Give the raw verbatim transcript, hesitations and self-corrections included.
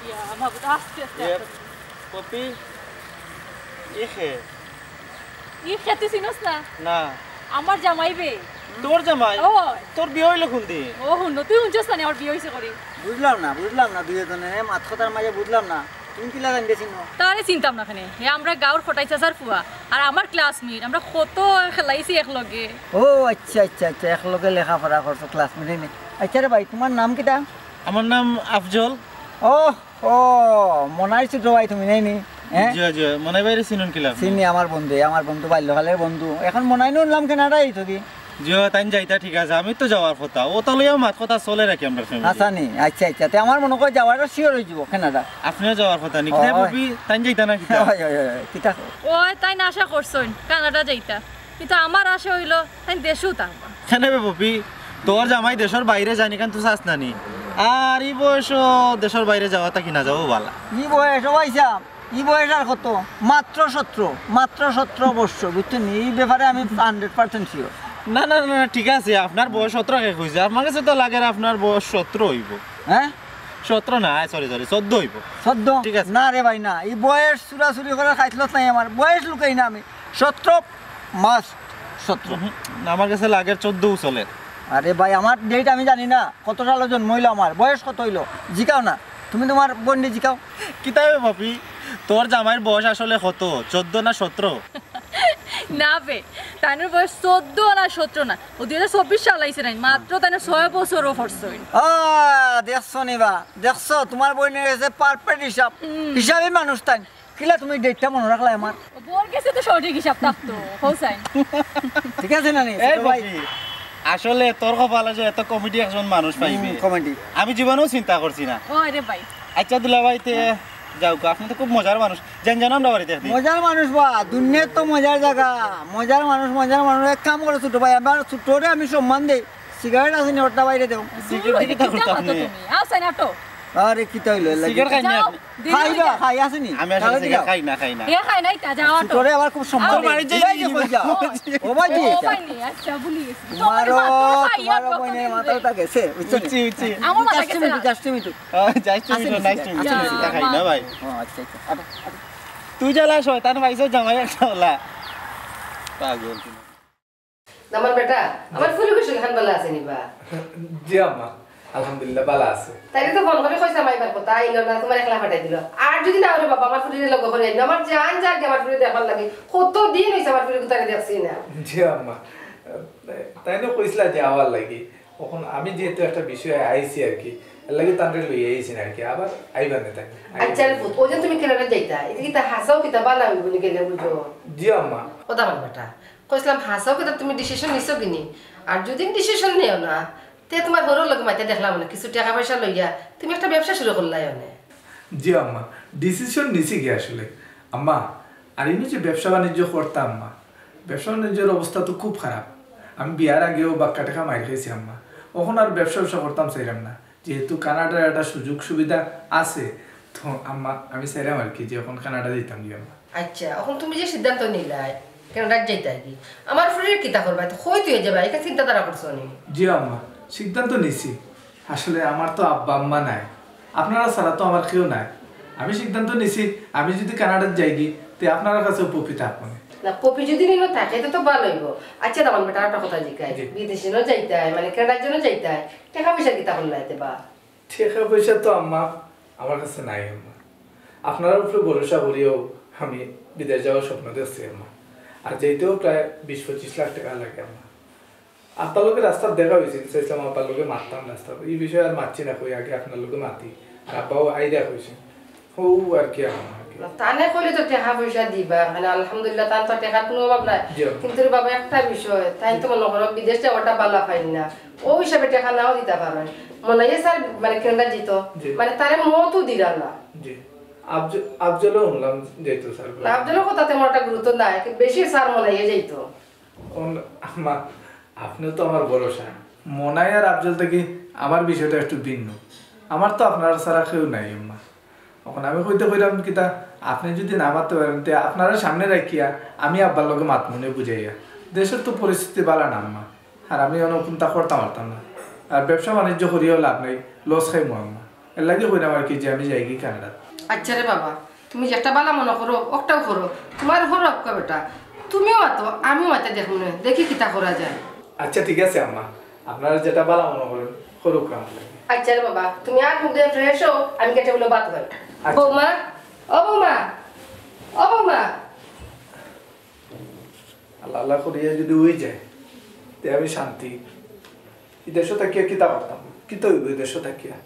ইয়া, মাবুদ, আস্তে আস্তে, এ, আস্তে। পপি, ই কে? ই কে তুই চিনস না? না। আমার জামাই বে। তোর জামাই? ও। তোর বিয়া অইলো কুনদিন? ও হুন, তুই হুনছস না নি আমার বিয়া অইছে করি? বুঝলাম না, বুঝলাম না, দুইজনের মাত কথার মাঝে বুঝলাম না। তুমি কিলা জানবে চিনো? তারে চিনতাম না কেনে? হে আমরা গাঁওর কটাই চাচার ফুয়া। আর আমার classmate, আমরা কত খেলাইছি একলগে। ও আচ্ছা, আচ্ছা, আচ্ছা, একলগে লেখাপড়া করছো, classmate নি? আচ্ছা রে ভাই, তোমার নাম কিতা? আমার নাম আফজল। ও, ও, মনাইর ছোট ভাই তুমি, নায় নি? হ্যাঁ? জি, জি, মনাই ভাইরে চিনইন কিলা আপনি? চিনি, আমার বন্ধু, আমার বন্ধু, বাল্যকালের বন্ধু। এখন মনাই নুনলাম কেনাডায় থাকি। জি, তাইন যাইতা ঠিক আছে, আমি তো যাওয়ার কথা। অতা লইয়াউ মাত কথা চলে রাখি আমরা family। আচ্ছা নি, আচ্ছা, আচ্ছা। তে আমার মনে কয় যাওয়াটা sure অই যাইবো কেনাডা। আপনিও যাওয়ার কথা নি? কিতা অয়। ভাবি, তাইন যাইতা না কিতা? অয়, অয়, অয়, কিতা? ওই তাইন আশা করছইন কানাডা যাইতা, কিন্তু আমার আশা অইলো তাইন দেশেউ থাকবা। কেনে বে পপি, তোর জামাই দেশর বাইরে যায়নি কেন তুই চাস না নি? আর ই বয়সো দেশর বাইরে যাওয়া থাকি না যাওয়া ভালা। ই বয়স, ও ভাইসাব, ই বয়স আর কত? মাত্র সতেরো, মাত্র সতেরো বর্ষ, বুঝছইন নি? ই ব্যাপারে আমি hundred percent sure। না, না, না, না, ঠিক আছে, আপনার বয়স সতেরো কে কইছে? আমার কাছে তো লাগের আপনার বয়স সতেরো অইবো। হ্যাঁ? সতেরো না, sorry, sorry, চোদ্দ অইবো। চোদ্দ? ঠিক আছে। না রে ভাই, না, ই বয়স চুরাচুরি করার খাইছলত নাই আমার, বয়স লুকাই না আমি। সতেরো, must সতেরো। হুম, আমার কাছে লাগের চোদ্দউ চলের। আরে ভাই, আমার date আমি জানি না, কত সালে জন্ম অইলো আমার, বয়স কত অইলো, জিকাও না। তুমি তোমার বইনরে জিকাও। কিতা বে পপি, তোর জামাইর বয়স আসলে কত, চোদ্দ না সতেরো? না বে, তাইনর বয়স চোদ্দ না সতেরো না, ও দুই হাজার চব্বিশ সাল আইছে নাই, মাত্র তাইন ছয় বছরও করছইন। আ, দেখছো নি বা, দেখছো, তোমার বইনর গেছে perfect হিসাব, হুম। হিসাবি মানুষ তাইন। কিলা তুমি date টা মনো রাখলায় আমার? বউর গেছে তো সঠিক হিসাব থাকতো, হোসাইন। ঠিক আছে না নি, এই ছোট ভাই? পপি, আসলে তোর কপালে যে এত comedy একজন মানুষ পাইবে, হুম, comedy। আমি জীবনেও চিন্তা করছি না। ও রে ভাই। আচ্ছা দুলাভাই, তে যাউক, আপনি তো খুব মজার মানুষ, যাইন যান আমরা বাড়িত একদিন। মজার মানুষ বা, দুনিয়ার তো মজার জাগা, মজার মানুষ, মজার মানুষ। এক কাম করো ছোট ভাই, আমার ছোটরে আমি সম্মান দেই, সিগারেট আছে নি, ওটা বাইরে দেও। সিগারেট কিতা করতা আপনি? আচ্ছা, না তো। আরে, কিতা অইলো, এর লাগি? সিগারেট খাইন না আপনি? খাই বা, খাই, আছে নি? আমি আসলে সিগারেট খাই না, খাই না। এ খায় নাই, তা যাও তো। তোরে আবার খুব সম্মান দেই। বাড়ি যাই। এই যে কই যাও? ও ভাই, ও ভাই নি, আচ্ছা, ভুলি গেছি। তোমারও, তোমারও বইনের মাথাটা গেছে, বুঝছো নি? বুঝছি, বুঝছি। আমার মাথা গেছে না। Just a minute, just a minute। ও, just a minute, nice to meet you। Cigarette খাই না ভাই। ও, আচ্ছা, আচ্ছা। আরে, আরে। তুই জ্বালা শয়তান পাইছস জামাই একটা ওলা। পাগল। আমার বেটা, আমার ফুরি কুশল খান ভালা আছে নি বা? জি আম্মা, আলহামদুলিল্লাহ ভালা আছে। তাইরে তো ফোন করি কইছলাম আইবার কথা, আইলো না, তোমার একলা পাঠাই দিল। আর যদি না অয় রে বাবা, আমার ফুরিরে লগে করি আইলো। আমার জান যার আমার ফুরি দেখবার লাগি। কত দিন অইছে আমার ফুরি কুতারে দেখছি না। জি আম্মা, তাইন তো কইছলা যে আওয়ার লাগি। অখন আমি যেহেতু একটা বিষয়ে আইছি আর কি, এর লাগি তানরে লইয়া আইছি না আর কি, আবার আইবা নে তাইন। আচ্ছা রে পুত, ওই যে তুমি কানাডা যাইতা, এটা কিতা হাছাউ কিতা বালা অইবো নি গেলে বুঝো? জি আম্মা। কথা বল বেটা, কইছলাম হাছাউ কিতা তুমি decision নিছো কি নি? আর যদি decision নেও না, তে তোমার হউরর লগে মাতিয়া দেখলাম না, কিছু টেকা পয়সা লইয়া তুমি একটা ব্যবসা শুরু করলায় অনে। জি আম্মা, decision নিছি কি আসলে আম্মা, আর ইনো যে ব্যবসা বাণিজ্য করতাম আম্মা, ব্যবসা বাণিজ্যর অবস্থা তো খুব খারাপ। আমি বিয়ার আগেও বাক্কা টেকা মাইর খাইছি আম্মা, অখন আর ব্যবসা ব্যবসা করতাম চাইরাম না, যেহেতু কানাডার একটা সুযোগ সুবিধা আছে, তো আম্মা আমি চাইরাম আর কি যে অখন কানাডা যাইতাম গি আম্মা। আচ্ছা, অখন তুমি যে সিদ্ধান্ত নিলায় কানাডাত যাইতায় গি, আমার ফুরির কিতা করবায়? তো কই থইয়া যাইবায়? ইখান চিন্তাধারা করছো নি? জি আম্মা, সিদ্ধান্ত নিছি। আসলে আমার তো আব্বা আম্মা নাই, আপনারা ছাড়া তো আমার কেউ নাই। আমি সিদ্ধান্ত নিছি, আমি যদি কানাডাত যাই গি, তে আপনারার কাছেও পপি থাকবো নে। না, পপি যদি নিনো থাকে, তে তো ভালা অইবো। আচ্ছা, দামান বেটা, একটা কথা জিকাই। জি। বিদেশে নো যাইতায়, মানে কানাডার জন্য যাইতায়, টেকা পয়সা কিতা করলায় তে বা? টেকা পয়সা তো আম্মা আমার কাছে নাই আম্মা। আপনারার উপরে ভরসা করিয়াউ আমি বিদেশ যাওয়ার স্বপ্ন দেখছি আম্মা। আর যাইতেও প্রায় বিশ পঁচিশ লাখ টেকা লাগে আম্মা। আব্বার লগে রাস্তাত দেখা অইছিল, চাইছিলাম আব্বার লগে মাততাম রাস্তাত। ই বিষয়ে আর মাতছি না, কই আগে আপনার লগে মাতি। আর আব্বাও আইরা কইছে। অউ আর কি আম্মা আর কি। না, তানে কইলে তো টেকা পয়সা দিবা, মানে আলহামদুলিল্লাহ, তান তো টেকার কুনু অভাব নাই। জি। কিন্তু রে বাবা, একটা বিষয়, তাইন তো মনো করো বিদেশ যাওয়াটা বালা পাইন না, অউ হিসাবে টেকা নাও দিতা পারইন। মনাইয়ে স্যার মানে কানাডা যাইতো, জি। মানে তারে মতও দিলা না। জি। আফজ-, আফজলও হুনলাম যাইতো স্যার। না, আফজলর কথাত তেমন একটা গুরুত্ব নাই, বেশি স্যার মনাইয়ে যাইতো। অন-, আম্মা, আপনেও তো আমার ভরসা। মনাই আর আফজল থাকি আমার বিষয়টা একটু ভিন্ন। আমার তো আপনারা ছাড়া কেউ নাই, আম্মা। অখন আমি কইতে কইরাম কিতা, আপনে যদি না মাততে পারেন, তে আপনারে সামনে রাখিয়া আমি আব্বার লগে মাতমু নে বুঝাইয়া। দেশর তো পরিস্থিতি বালা না, আম্মা। আর আমি অনো কুন্তা করতাম পারতাম না। আর ব্যবসা বাণিজ্য করিয়াও লাভ নাই, loss খাইমু, আম্মা। এর লাগি কইরাম আর কি যে আমি যাইগি কানাডা। আচ্ছা রে বাবা, তুমি যেটা বালা মনো করো ওটাউ করো। তুমার হরো আউক্কা বেটা, তুমিও মাতো, আমিও মাতিয়া দেখমুনে, দেখি কিতা করা যায়। আচ্ছা, ঠিক আছে আম্মা, আপনারা যেটা বালা মনো করইন, করউক্কা আমার লাগি। আচ্ছা রে বাবা, তুমি আত মুখ ধইয়া ফ্রেশ অও, আমি গেটে বইলে ভাত খাই। আচ্ছা। বৌমা, ও বৌমা, ও বৌমা। আল্লাহ আল্লাহ করিয়া যদি অই যায়, তে আমি শান্তি। ই দেশো থাকিয়া কিতা করতাম? কিতা অইবো ই দেশো থাকিয়া?